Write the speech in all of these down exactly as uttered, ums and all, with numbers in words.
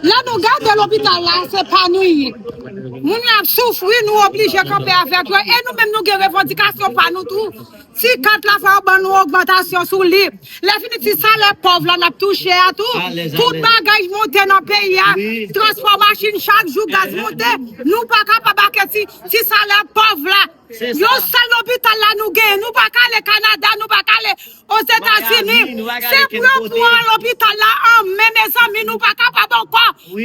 Lè nou gade lopital la, se pa nou l ye. Moun yo ap soufri, nou oblije kanpe avèk yo. E nou menm, nou gen revandikasyon pa nou tou. Si kat la fè yo ban nou ogmantasyon sou li. Lè fini, ti salè pòv la n ap touche a tou. Tout bagay monte nan peyi a. Transpò machin chak jou, gaz monte. Nou pa kapab ake ti, ti salè pòv la. Yon sèl lopital la nou genyen. Nou pa ka ale Kanada, nou pa ka ale Ozetazini. Se pou yo pran lopital la an men, mezanmi, nou pa kapab ankò.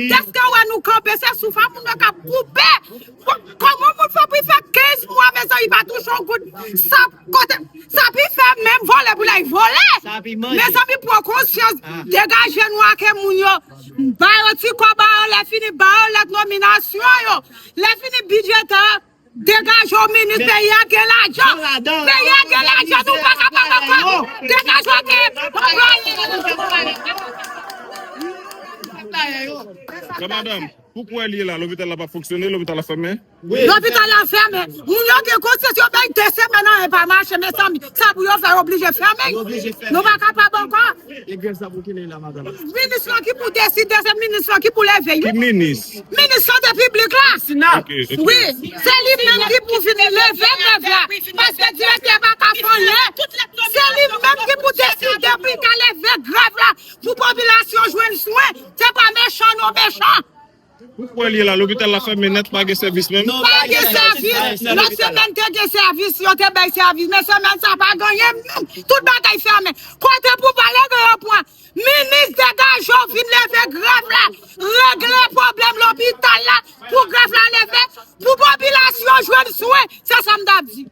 Dèske wè nou kanpe, se souf a moun yo k ap koupe. Kòman moun fè pou fè kenz mwa, mezanmi, pa touche yon goud? Sa kote, sa pi fè menm vòlè pou l al vòlè. Mezanmi, pran konsyans, degaje nou ake moun yo. Ba yo ti kòb a yo, lè fini, ba yo lèt nominasyon yo. Lè fini, bidjetè, degaje w minis, peyi a gen lajan. Peyi a gen lajan, nou pa kapab ankò. Degaje w ake anplwaye. Gran madanm, pou kwè li ye la, lopital la p ap fonksyone, lopital la fèmen? Lopital la fèmen. Moun yo gen konsyans, yo bay de semèn anyen pa mache, mezanmi. Sa pou yo fè, yo oblije fèmen. Nou pa kapab ankò. Minis lan ki pou deside, se minis lan ki pou leve, wi. Ki minis? Minis sante piblik la. Wi, se li menm ki pou vin leve grèv la. Paske direktè pa ka fè anyen. Se li menm ki pou deside pou l ka leve grèv la. Pou popilasyon jwenn swen. Se pa mechan, non, mechan. Pou kwè li ye la, lopital la fèmen nèt, pa gen sèvis menm? Pa gen sèvis. Lòt semèn te gen sèvis, yo te bay sèvis. Men semèn sa pa gen anyen menm. Tout bagay fèmen. Kote pou pale gen yo pran? Minis, degaje w, vin leve grèv la. Regle pwoblèm lopital la pou grèv la leve, pou popilasyon jwenn swen. Se sa m t ap di.